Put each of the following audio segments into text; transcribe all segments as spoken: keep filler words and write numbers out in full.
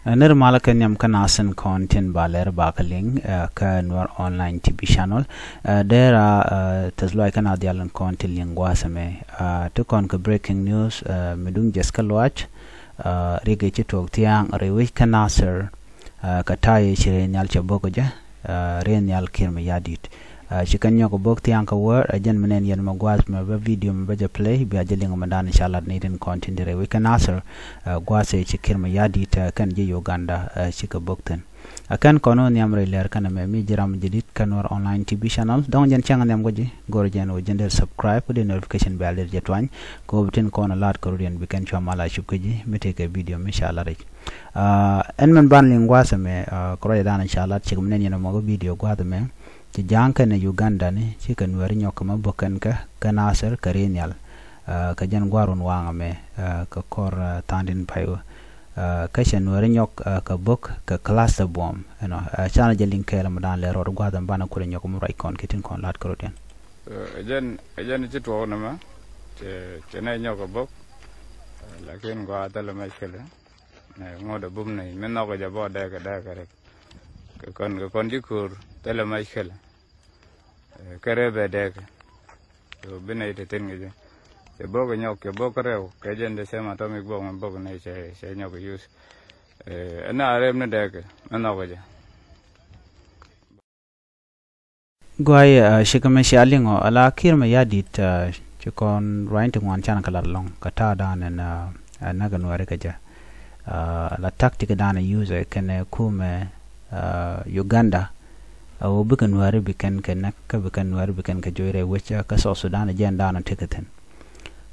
Ɛ, nir malä kɛ nhiam kä nasin kɔn tin ba lɛr ba kä liŋ, ɛ, kä Nuer Online T V Channel. Ɛ, dera, ɛ, tɛth luay kä na dhial in kɔn tin liŋ gua̱a̱th ɛmɛ. Ɛ, ti kɔn kɛ breaking news, ɛ, mi duŋ jɛth kä luac, ɛ, rik i̱ ci tuɔɔk thia̱a̱ŋ rɛy wec kä Nasir, ɛ, kɛ ta̱a̱ i̱ ci rɛy nhial cɛ bo̱k jɛ, ɛ, rɛy nhial Kiir Mayardit. Ɛ, ci kɛn nyɔk bo̱k thia̱a̱ŋ kä wäär, ɛ, jɛn mi nɛn yɛn mɛ gua̱a̱th mɛ bä video mɛ bä jɛ play, bia jɛ liŋ mɛ dan ca lat ni tin kɔn tin di rɛy wec kä Nasir, ɛ, gua̱a̱th ɛ ci Kiir Mayardit, ɛ, kɛn ji̱ Uganda, ɛ, ci kɛ bo̱k thi̱n. Ɛ, kɛn kɔn wä nhiam rɛy lɛr kɛn ɛmɛ mi ji̱ ram jɛ dit kä Nuer Online T V Channel. Dɔ̱ŋ jɛn cäŋ nhiam kä ji̱, go̱r jɛn wä jɛn dee subscribe, dee notification bell dee jɛ tuany, kɛ wä bi tin kɔn ɛ lat kä rut yɛn bi kɛn cua mal a cup kä ji̱, mi tëë kɛ video mi ca lat rɛy. Ɛ, ɛn mɛn ban liŋ gua̱a̱th ɛmɛ, ɛ, kɛ ruacɛ dan ca lat cik mi nɛn yɛn ɛmɔ kä video gua̱a̱th ɛmɛ. Ci ja̱a̱ŋ kɛn ɛ Uganda ni, ci kɛ Nuɛri nyɔk kɛ mɛ bo̱k kɛn kɛ, kɛ Nasir kɛ rɛy nhial. Ɛ, kɛ jɛn gua̱a̱r wun waŋ ɛmɛ, ɛ, kɛ kɔr, ɛ, tha̱a̱ŋ tin pay wä. Ɛ, kä cɛ Nuɛri nyɔk, ɛ, kɛ bo̱k kɛ cluster bomb, you know, ɛ, canɛ jɛ liŋ kɛɛl mɛ dan lɛ rɔɔd gua̱a̱th ɛmɛ banɛ kulɛ nyɔk mɛ ruac kɔn kɛ tin kɔn lat kɛ rɔɔd yɛn. Ɛ, jɛn, ɛ, jɛn ci tuɔɔk nɛmɛ, cɛ, cɛ nɛ nyɔk kɛ bo̱k. Ɛ, lakin gua̱a̱th thilɛ mɛ kɛlɛ. Ɛ, ŋot ɛ bum nɛy, mi nhɔk ɛ jɛ bɔ dɛɛkɛ, dɛɛkɛ rɛk. Kɛ kɔn, kɛ kɔn ji̱ ko̱o̱r, thilɛ mɛ kɛlɛ. Ɛ, kɛ rɛɛ bɛ dɛɛkɛ. So, bi nɛy te thi̱n kɛ jɛ. Cɛ bo̱k ɛ nyɔk, cɛ bo̱k kä rɛw, kɛ jɛn the same atomic bomb, bo̱k nɛy cɛ, cɛ nyɔk use. Ɛ, ɛn a rɛm ni dɛɛkɛ, mi nhɔk ɛ jɛ. Guay, ɛ, cikɛ mɛ cia liŋɔ, ala Kiir Mayardit, ɛ, ci kɔn ruany ti ŋuan can kɛ lat lɔŋ, kɛ ta̱a̱ dan ɛn, ɛ, ɛ, näk ɛ Nuɛri kɛ jɛ. Ɛ, ala tactic dan ɛ use kɛnɛ kumɛ, ɛ, Uganda. Ɛ, wä bikɛ Nuɛri bi kɛn kɛ näk, kä bi kɛn Nuɛri bi kɛn kɛ joc rɛy wec, ɛ, kä South Sudan ɛ jɛn dan ɛ tekɛ thi̱n.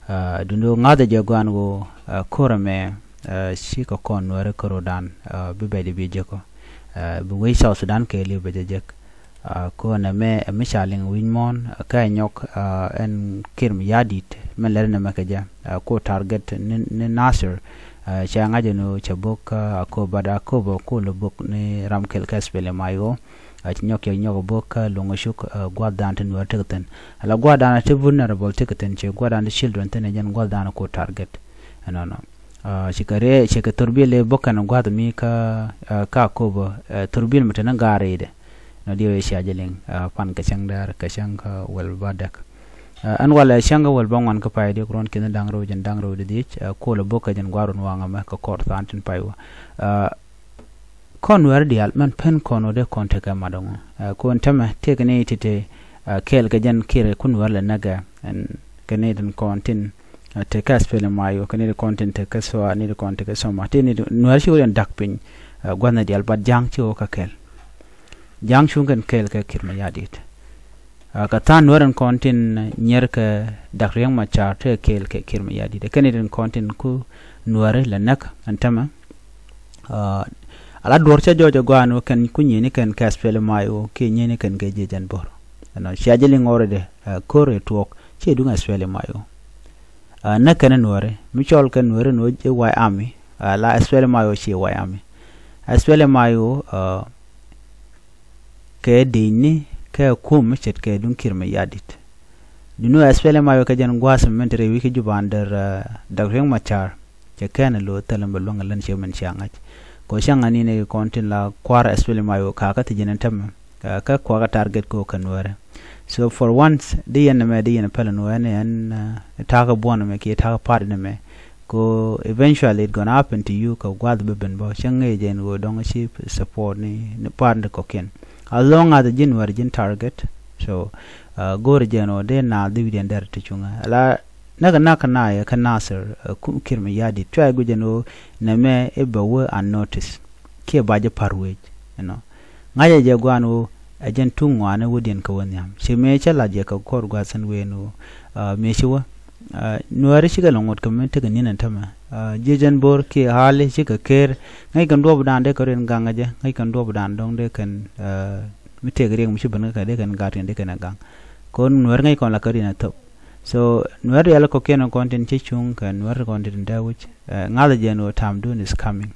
Ɛ, duundɛ ɣöö ŋa̱thɛ jɛ gua̱a̱n ɣöö, ɛ, ko̱r ɛmɛ, ɛ, cikɛ kɔn Nuɛri kä rɔ̱dan, ɛ, bi bɛcdɛ bi jek ɔ. Ɛ, bi wec South Sudan kɛɛliw bɛ jɛ jek. Ɛ, ko̱r ɛmɛ, ɛ, mi ca liŋ wi̱c muɔ̱ɔ̱n, ɛ, kä ɛ nyɔk, ɛ, ɛn Kiir Mayardit, mɛn lɛr nɛmɛ kɛ jɛ, ɛ, ko̱r target ni, ni Nasir, ɛ, cɛ ŋa̱c ɛn ɣöö cɛ bo̱k, ɛ, Akobo, but Akobo ko̱r lɛ bo̱k ni ram kɛl kɛ SPLM-IO. Ɛ, ci nyɔk cɛ nyɔk bo̱k kä Loŋocuk, ɛ, gua̱thdan ti Nuɛr tekɛ thi̱n. Ala gua̱thdan ti vulnerable tekɛ thi̱n, ci gua̱thdan ti children thi̱n, ɛ jɛn gua̱thdan ko̱r target. Ɛnɔnɔ. Ɛ, cikɛ rɛɛ, cikɛ thorbil ɛ bo̱k kɛn gua̱th mi kä, ɛ, kä Akobo, ɛ, thorbil mi te ni gaar rɛydɛ. Nɔ diɛ wee cia jɛ liŋ, ɛ, pan kɛ cäŋ däär, kɛ cäŋ kä wäl bädäk. Ɛ, ɛn walɛ cäŋ kä wäl bäŋuan kä pay diɛ kɛ ruɔ̱n ki̱n da̱ŋ rɛw jɛn da̱ŋ rɛw di dhiec, ɛ, ko̱l ɛ bo̱k kɛ jɛn gua̱r ruɔ̱n waŋ ɛmɛ kɛ kɔr tha̱a̱ŋ tin pay wä. Ɛ, kɔn Nuɛr diaal mɛn pen kɔn wä dee kɔn tekɛ mat ɛŋɔ. Ɛ, kɔn tämɛ tëëkɛ ni ti te, ɛ, kɛɛl kɛ jɛn Kiir ku Nuɛr lɛ näkɛ, ɛn kɛ ni tin kɔn tin, ɛ, tekɛ SPLM-IO, kɛ ni tin kɔn tin tekɛ SSOA, ni tin kɔn tekɛ SSOMA. Ti ni Nuɛr ci wä yɛn dak piny, ɛ, gua̱thni diaal, but Ja̱a̱ŋ ci wä kä kɛɛl. Ja̱a̱ŋ cuŋ kɛn kɛɛl kɛ Kiir Mayardit. Ɛ, kɛ tha̱a̱ŋ Nuɛr in kɔn tin nyier kɛ Dak Riek Machar tekɛ kɛɛl kɛ Kiir Mayardit. Kɛn ni tin kɔn tin ku Nuɛri lɛ näk ɛn tämɛ. Ɛ, ala duɔ̱r cä jɔɔc ɛ gɔaa ni wä kɛn ku nyieni kɛn kɛ SPLM-IO kiɛ nyieni kɛn kɛ ji̱ jɛn bo̱r. Ɛnɔ cia jɛ liŋ already, ɛ, ko̱r ɛ tuɔɔk ci duŋ SPLM-IO. Ɛ, näk kɛn Nuɛri, mi cɔl kɛn Nuɛri ni wä ji̱ White Army, ɛ, la SPLM-IO ci White Army. SPLM-IO, ɛ, kɛ dicni, kɛ kum mi ce̱tkɛ duŋ Kiir Mayardit. Duŋni SPLM-IO kɛ jɛn gua̱a̱th mi min te rɛy wi̱i̱ kä Juba under, ɛ, Dak Riek Machar. Cɛ kɛn ɛ lo̱o̱ thilɛ mi bɛ luäŋ ɛ län ciɛ min cia ŋa̱c. Kɛ cäŋ ani ni kɔn tin la kua̱r SPLM-IO kakä thi̱ji̱n ɛn tämɛ. Ɛ, kä kuakä target kɛ ɣöö kɛ Nuɛrɛ. So for once, di yɛn ɛmɛ, di yɛn pɛlɛ Nuɛrɛ ni ɛn, ɛ, ta̱a̱ kä buɔ̱n ɛmɛ kiɛ ta̱a̱ kä party ni ɛmɛ. Kɛ ɣöö eventually it gonna happen to you kɛ gua̱a̱th bi ben bä. Cä ŋäc jɛ ɛn ɣöö dɔ̱ŋ ci support ni, ni party ni kɔ̱kiɛn. As long as ji̱n Nuɛrɛ ji̱n target. So, ɛ, go̱o̱rɛ jɛ ɛn ɣöö dee naath di wi̱diɛn dɛr ti cuŋä. Ala näkɛ, näkɛ naath ɛ kä Nasir, ɛ, ku Kiir Mayardit. Cua jɛ guic ɛn ɣöö nɛmɛ i̱ bɛ wee unnoticed. Kiɛ ba jɛ pa̱r wec, you know. Ŋa̱cä jɛ gua̱a̱n ɣöö ɛ jɛn tuŋ ŋuani wädiɛn kɛ wä nhiam. Ci mëë cä la̱t jɛ kɛ kɔr gua̱a̱th thi̱n wëë ni ɣöö, ɛ, mëë ci wä, ɛ, Nuɛri cikɛ lɛ ŋot kɛ mi tekɛ ni̱n ɛn tämɛ. Ɛ, ji̱ jɛn bo̱r kiɛ ɣa̱li cikɛ ker. Ŋäc kɛn duɔ̱ɔ̱pdan dee kɛ riɛn gaŋ ɛ jɛ. Ŋäc kɛn duɔ̱ɔ̱pdan dɔ̱ŋ dee kɛn, ɛ, mi tëëk riɛk mi ci ben kä kɛ dee kɛn gat riɛn dee kɛn ɛ gaŋ. Kɔn Nuɛr ŋäc kɔn la kɛ riɛn ɛ thop. So, Nuɛr rial kɔ̱kiɛn kɔn tin ci cuŋ kɛ Nuɛr kɔn tin dee wi̱c. Ɛ, ŋa̱thä jɛ ɛn ɣöö time dun is coming.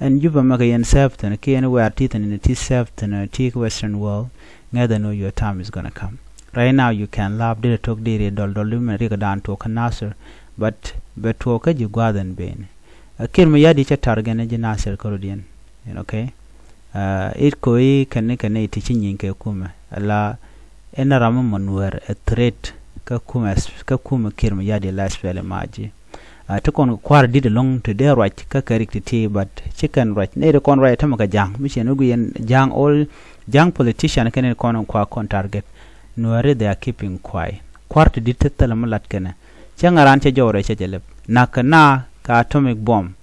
Ɛn Juba mɛ kɛ yɛn serve thi̱n, kiɛ ɛn where ti thi̱n, ti serve thi̱n, ti Western world, ŋäthä ɛn ɣöö your time is gonna come. Right now you can laugh, dee tok dee ri dɔl dɔl, di mɛ rikɛ daan tuɔɔk kä Nasir, but bɛ tuɔɔk kä ji̱ gua̱a̱th ɛn ben. Ɛ Kiir Mayardit cɛ target ni ji̱ Nasir kärɔ̱diɛn. Ɛn, okay. Ɛ, it ko̱ i̱ kɛn ni kɛn ni ti ci nyieny kɛ kumɛ. Ala ɛn ram mi mɔ Nuɛr ɛ threat kä kumɛ, kä kumɛ Kiir Mayardit la S P L M I G. Ɛ, ti kɔn kua̱r di̱t ɛlɔ̱ŋ ti dee ruac kä kɛ rik ti ti, but ci kɛn ruac. Ni ti kɔn ruac ɛ tämɛ kɛ Ja̱a̱ŋ. Mi ciɛn wä guic ɛn Ja̱a̱ŋ, all Ja̱a̱ŋ politician kɛn ni kɔn kua̱r kɔn target. Nuɛri they are keeping quiet. Kua̱r ti di̱t ti thilɛ mi lat kɛnɛ. Cäŋ a raan cɛ jɔwrɛ cɛ jɛ lɛp. Na̱k kɛ na kɛ atomic bomb.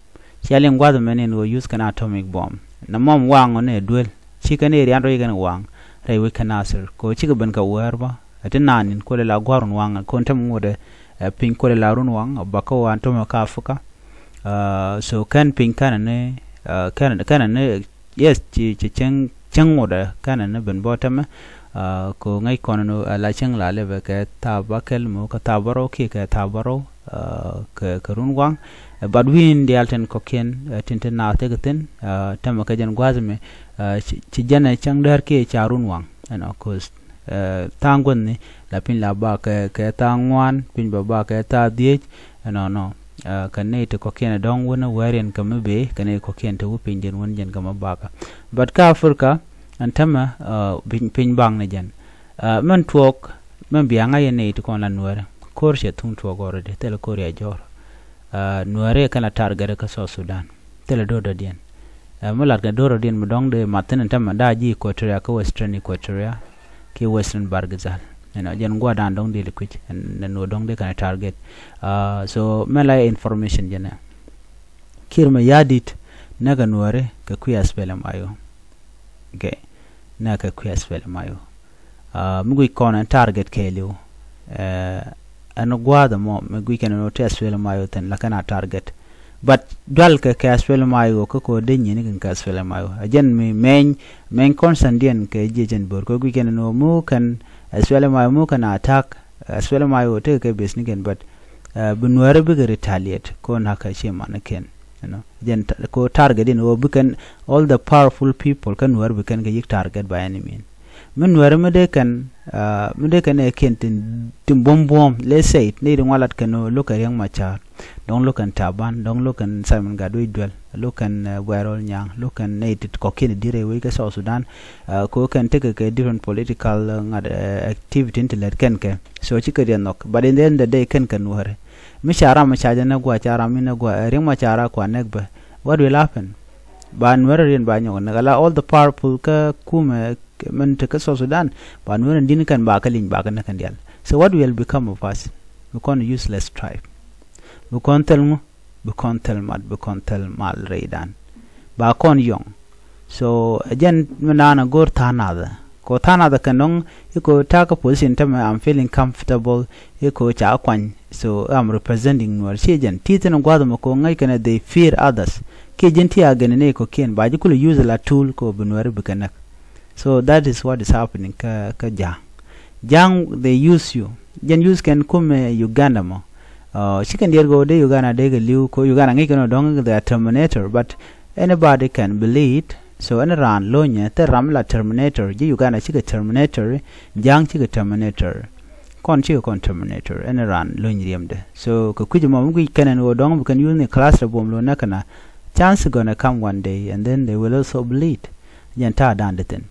Cia liŋ gua̱th mɛn in ɣöö use kɛn atomic bomb. Nɛ mɔm waŋ ɣöö nɛ duel. Ci kɛn irian rɔy kɛn waŋ. Rɛy wec kɛ Nasir. Kɛ ɣöö cikɛ ben kɛ wäär bä. Ɛ ti naan in kuɔlɛ la gua̱r run waŋ. Kɔn tɛm ŋotdɛ, ɛ, piny kuɔlɛ la run waŋ. Bakä ɣöö an tɔmɛ kä Africa. Ɛ, so kɛn piny kɛn ni, ɛ, kɛn, kɛn ni, yes, ci, ci cieŋ, cieŋ ŋotdɛ kɛn ni ben bä tɛmɛ. Ɛ, kɛ ɣöö ŋäc kɔn ni, ɛ, la cieŋ la lɛpɛ kɛ thaap bäkɛl mɔ kɛ thaap bärɔw kiɛ kɛ thaap bärɔw. Ɛ, kɛ, kɛ run waŋ. Ɛ, but wi̱i̱n diaal tin kɔ̱kiɛn, ɛ, tin, tin naath tekɛ thi̱n, ɛ, tämɛ kɛ jɛn gua̱a̱th mɛ, ɛ, ci, ci jɛn ɛ cäŋ däär kiɛ ca run waŋ, you know, 'cause, ɛ, tha̱a̱ŋ guäthni la piny la ba kɛ, kɛ tha̱a̱ŋ ŋuan, piny ba ba kɛ tha̱a̱ŋ dhieec, you know, no. Ɛ, kɛ nɛy ti kɔ̱kiɛn ɛ dɔ̱ŋ wun ɛ wäriɛn kɛ mi bee, kɛ nɛy kɔ̱kiɛn ti wä piny jɛn wun jɛn kɛ mi bakä. But kä Africa, ɛn tämɛ, ɛ, piny, piny baŋ ni jɛn. Ɛ, mɛn tuɔɔk, mɛn bia ŋa̱c yɛn nɛy ti kɔn la Nuɛri. Ko̱r cɛ thuŋ tuɔɔk already, thilɛ ko̱r ya jɔr. Ɛ, Nuɛri kɛn la target kä South Sudan. Thilɛ do̱r dɔ̱diɛn. Ɛ, mi lat kɛ do̱r dɔ̱diɛn mi dɔ̱ŋ dee mat thi̱n ɛn tämɛ daa ji̱ Equatoria kä Western Equatoria kiɛ Western Bahr el Ghazal. You know, jɛn gua̱dan dɔ̱ŋ dil kui̱c ɛn, ɛn nuɔ dɔ̱ŋ dee kɛn target. Ɛ, so mɛn la information jɛn ɛ. Kiir Mayardit näkɛ Nuɛri kɛ kui̱ S P L M I O. Okay. Näkɛ kui̱ S P L M I O. Ɛ, mi guic kɔn ɛn target kɛɛliw. Ɛ, ɛn gua̱a̱th ɛmɔ mi guic kɛn ɛn ɣöö ti S P L M I O thi̱n la kɛn a target. But dual kɛ kɛ S P L M I O kä kɛ ɣöö dee nyieni kɛn kɛ S P L M I O. Ɛ jɛn mi mɛny, mɛny concern diɛn kɛ jiɛ jɛn bo̱r kɛ guic kɛn ɛn ɣöö mu kɛn S P L M I O mu kɛn attack, S P L M I O tekɛ kɛ business kɛn, but, ɛ, bi Nuɛri bikɛ retaliate kɛ ɣöö na̱k kɛ ci man kɛn. You know, jɛn ta-, ko target in ɣöö bi kɛn all the powerful people kä Nuɛr bi kɛn kɛ yi̱k target by any mean. Mi Nuɛr mi dee kɛn, ɛ, mi dee kɛn ɛ kiɛn tin, tin buɔ̱m buɔ̱m, let's say, ni di ŋualat kɛn ɣöö lo̱k kɛ Riek Machar, dɔ̱ŋ lo̱k kɛn Taban, dɔ̱ŋ lo̱k kɛn Simon Gatwec Duel, lo̱k kɛn, ɛ, Guɛrol Nyaŋ, lo̱k kɛn nɛy ti kɔ̱kiɛn dirɛ wec kä South Sudan, ɛ, ko kɛn tekɛ kɛ different political, ɛ, ŋa̱t, ɛ, activity in ti lät kɛn kɛ. So cikɛ riɛn nhɔk. But in the end of the day kɛn kɛ Nuɛri. Mi ca ram mi ca jɛ näk gua̱a̱, ca ram mi näk gua̱a̱, ɛ, Riek Machar a kua näk bä. What will happen? Ba Nuɛri riɛn ba nyɔk näk. Ala all the powerful kä kumɛ, ɛ, min te kä South Sudan. Ba Nuɛri di̱n kɛn ba kä liny ba kä näk kɛn diaal. So what will become of us? Bi kɔn useless tribe. Bi kɔn thil ŋu? Bi kɔn thil mat, bi kɔn thil mal rɛydan. Ba kɔn yɔŋ. So, ɛ jɛn mi naan a go̱o̱r tha̱a̱ŋ nath. Ko tha̱a̱ŋ nath kɛn dɔ̱ŋ, i̱ ko ta̱a̱ kä position tämɛ, I'm feeling comfortable, i̱ ko ca kuany. So, I'm representing Nuɛr. Ci jɛn, ti thin gua̱th mɛ ko ŋäc kɛn ɛ they fear others. Kiɛ jɛn ti a gɛn ni ko kiɛn, ba ji̱ kulɛ use la tool ko bi Nuɛr bi kɛ näk. So that is what is happening kä, kä Ja̱a̱ŋ. Ja̱a̱ŋ, they use you. Jɛn use kɛn kumɛ Uganda mɔ. Ɔ, ci kɛn diɛɛr kɛ wä dee Uganda dee kɛ li̱w ko Uganda ŋi̱c kɛn wä dɔ̱ŋ they are terminator, but anybody can bleed. So ɛn raan lo̱nyɛ thil ram la terminator, ji̱ Uganda cikɛ terminator, Ja̱a̱ŋ cikɛ terminator. Kɔn cikɛ kɔn terminator, ɛn raan lo̱ny riɛmdɛ. So kɛ kui̱c mɔ mi guic kɛn ɛn wä dɔ̱ŋ bi kɛn use ni class rɛ buɔm lo̱n nɛ kɛn a chance gonna come one day and then they will also bleed. Jɛn ta̱a̱ da̱a̱n di thi̱n.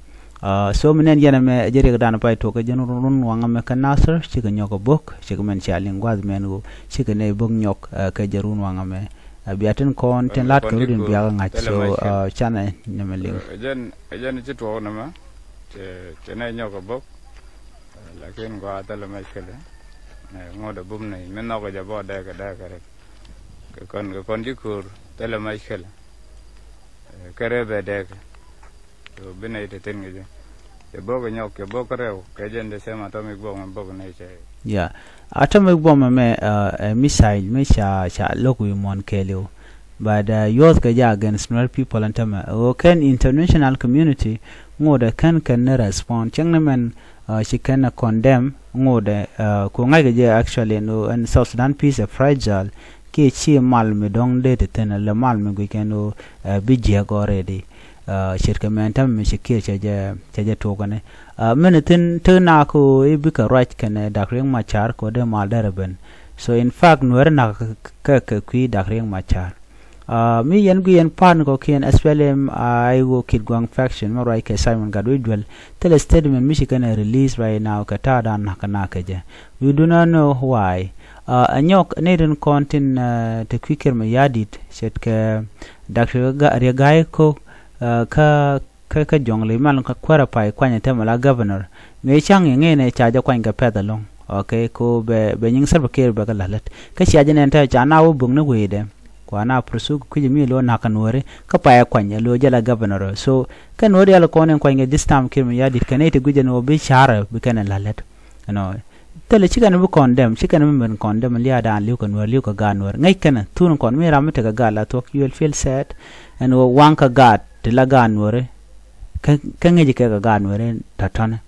Aa, so mi nɛn yɛn ɛmɛ ɛ jɛ riɛk da̱a̱n pay tuɔk kɛ jɛn run, run waŋ ɛmɛ kä Nasir, cikɛ nyɔk ɛ bo̱k, cikɛ mɛn cia liŋ gua̱a̱th mɛn ɣöö cikɛ nɛy bo̱k nyɔk, aa, kɛ jɛ run waŋ ɛmɛ. Aa, bia tin kɔn tin la̱t kɛ run in biak ɛ ŋa̱c. So, aa, canɛ nɛmɛ liŋ. Ɛ jɛn, ɛ jɛn ci tuɔk nɛmɛ, cɛ, cɛ nɛy nyɔk ɛ bo̱k. Aa, lakin gɔaa thilɛ mɛc kɛlɛ. Aa, ŋot ɛ bum nɛy, mi nhɔk ɛ jɛ bɔ dɛɛk ɛ dɛɛk ɛ rɛk. Kɛ kɔn, kɛ kɔn ji̱ ko̱o̱r, thilɛ mɛc kɛlɛ. Aa, kɛ rɛp ɛ dɛɛk. So bi nɛy te thi̱n kɛ jɛ. Cɛ bo̱k kɛ nyɔk, cɛ bo̱k kärɛw, kɛ jɛn the same atomic bomb, bo̱k nɛy cɛ. Yeah. Atomic bomb ɛmɛ, aa, ɛ missile mi ca, ca lo̱k wi̱i̱ muɔ̱n kɛɛliw. But, aa, yuɔth kɛ jɛ against Nuer people ɛn tämɛ. Ɣöö kɛn international community ŋotdɛ kɛn kɛn ni respond. Cäŋ ni mɛn, aa, ci kɛn ɛ condemn ŋotdɛ, aa, ku ŋa̱ckɛ jɛ actually ɛn ɣöö ɛn South Sudan peace ɛ fragile. Kiɛ ci mal mi dɔ̱ŋ dee te thi̱n, lɛ mal mi guic kɛn ɣöö, aa, bi jiɛk already. Aa, ce̱tkɛ mɛn täämɛ mi ci Kiir cɛ jɛ, cɛ jɛ tuɔk kɛnɛ. Aa, mɛn thi̱n tek nak ɣöö i̱ bikɛ ruac kɛnɛ Dak Riek Machar kɛ ɣöö dee mal derɛ ben. So in fact Nuɛri nak kɛ, kɛ, kɛ kui̱ Dak Riek Machar. Mi yɛn gui yɛn pan kɔ kiɛn S P L M I O Kitgwang faction mi ruac kɛ Simon Gatwec Duel, thilɛ statement mi ci kɛn ɛ release right now kɛ ta̱a̱ dan na̱k kɛ na̱k kɛ jɛ. We do not know why. Ɛ nyɔk ni rin kɔn tin te kui̱ Kiir Mayardit ce̱tkɛ Doctor Riek Gai Kok kä kä kä Jɔŋli mal kä kuäärä pay kuany ɛ tɛmɛ la governor. Mëë ca̱ŋ yɛ ŋëë nɛ ca jɛ kuany kɛ pɛth ɛlɔ̱ŋ. Ok, ko bɛ bɛ nyiŋ Salva Kiir bɛ kɛ la̱t lät. Kä cia jɛ nɛn tɛmɛ ca na wä bök ni wecdɛ. Kua na pursue kui̱c mi lo̱ na̱k kɛ Nuääri kä pay ɛ kuany ɛ lo̱ jɛ la governor. So kɛ Nuääri diaal kɔn in kuany kɛ this time Kiir Mayardit kɛ nɛy ti gui̱c ɛn ɣöö bi ca̱rä bi kɛn ɛ la̱t lät. Ɛnɔ. Thilɛ ci kɛn bi condemn, ci kɛn bi ben condemn lia̱a̱dan li̱w kɛ Nuäär, li̱w kɛ gaat Nuäär. Ŋäc kɛn thun kɔn mi ram mi tekɛ gaat la thuɔ̱k, you will feel sad. Ɛn ɣöö waŋ kɛ gaat ti la gaat Nuääri. Kä kä ŋäc kɛ kɛ gaat Nuääri tɔ̱tɔ̱ni.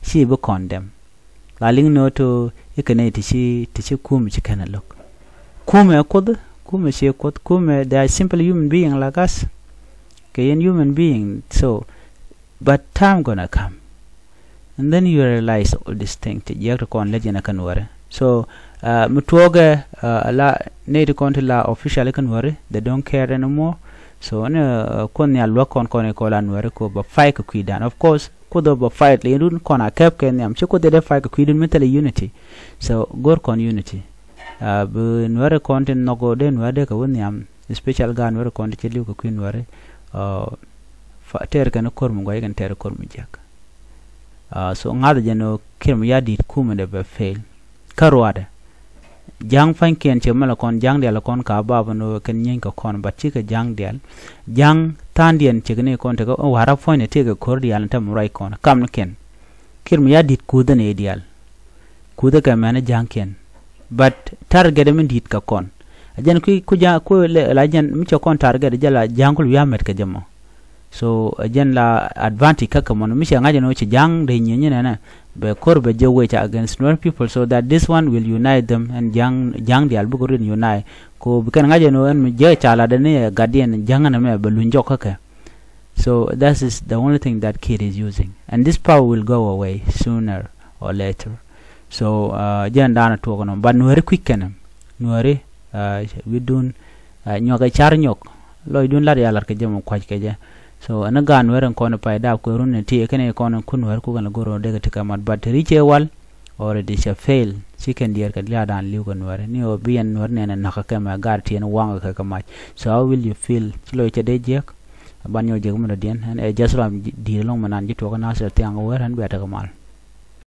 Ci bi condemn. La liŋ ni ɣöö to ikɛ nɛy ti ci ti ci kumɛ ci kɛn ɛ lo̱k. Kumɛ ɛ kuoth, kumɛ ci kuoth, kumɛ they are simple human being like us. Kɛ yɛn human being, so but time gonna come. And then you realize all this thing ti jiɛk ti kɔn lec yɛn ɛ kä Nuääri. So mi tuɔɔkɛ la nɛy ti kɔn ti la official kä Nuääri, they don't care anymore. So ni kuoth nhial luäk kɔn kɔn ikɔ la Nuääri ko ba fight kɛ kui̱dan. Of course kuoth ɔ ba fight lɛ yɛn dun kɔn a kɛp kɛ nhiam ci kuoth dee fight kɛ kui̱dun mi thilɛ unity. So go̱r kɔn unity. Bi Nuääri kɔn ti nhɔk dee Nuääri dee kɛ wä nhiam, especial gaat Nuääri kɔn ti ci li̱w kɛ kui̱ Nuääri. Tɛɛr kɛn ko̱r mi gua̱c kɛn tɛɛr ko̱r mi jiäk. So ŋa̱th jɛn ɣöö Kiir Mayardit kumɛ dee bɛ fail. Kä ruaadɛ ja̱ŋ pa̱nykiɛn cɛ mɛl kɔn ja̱ŋ diaal kɔn ka bap ni ɣöö kɛn nyieeny kɛ kɔn, but cikɛ ja̱ŋ diaal. Ja̱ŋ tha̱a̱ŋdiɛn cɛ kɛ ni kɔn tekɛ warä puɔ̱nydɛ tëëkɛ ko̱r diaal ni tɛm ruac kɔn kamnikiɛn. Kiir Mayardit kuuthä ni diaal. Kuuthä kɛ mɛn ja̱ŋkiɛn. But target mi di̱i̱t kɛ kɔn. A jɛn kui̱ ku ja̱ŋ ku la jɛn mi cɛ kɔn target jɛ la ja̱ŋ kul wi̱i̱ a mɛt kɛ jɛ mɔ. So ɛ jɛn la advantage kä kɛ mɔn mi cɛ ŋa̱c ɛn ɣöö ci ja̱ŋ dee nyieny nɛnɛ bɛ ko̱r bɛ jɛ wec against Nuer people, so that this one will unite them. Ɛn ja̱ŋ ja̱ŋ diaal bikɛ rin unite ko bi kɛn ŋa̱c ɛn ɣöö ɛn mi jɛ ca lat ɛn i̱ ɛ gatdiɛn ja̱ŋ ɛn ɛmɛ bɛ luny jɔk kä kɛ. So that is the only thing that Kiir is using, and this power will go away sooner or later. So jɛn daanɛ tuɔk ɛnɔ, but Nuääri kui̱c kɛnɛ Nuääri wi̱dun nyuak ɛ car nyuɔk. Lɔcdun lat ya lat kɛ jɛ mɔ kua̱c kɛ jɛ. So ɛn gaat Nuääri ɛn kɔn pay dap kuɛ run ɛ ti kɛn ɛ kɔn ku Nuääri kukɛn lɛ go̱r ɔ dee kɛ ti kɛ mat, but te ri cɛ wal already cɛ fail. Ci kɛn diɛɛr kɛ lia̱a̱dan li̱w kɛ Nuääri ni ɔ bi yɛn Nuääri nɛn ɛ na̱k kɛ kɛ mɛ gaat ti ɛn waŋ kɛ kɛ mac. So how will you feel? Ci lɔc cɛ dee jiɛk. Ban nyɔk jiɛk mi dɔ̱diɛn ɛn ɛ just ram di̱i̱t ɛlɔŋ mi nan ji̱ tuɔk ɛ na̱a̱ cɛ thiaŋ kɛ wär ɛn bia tekɛ mal.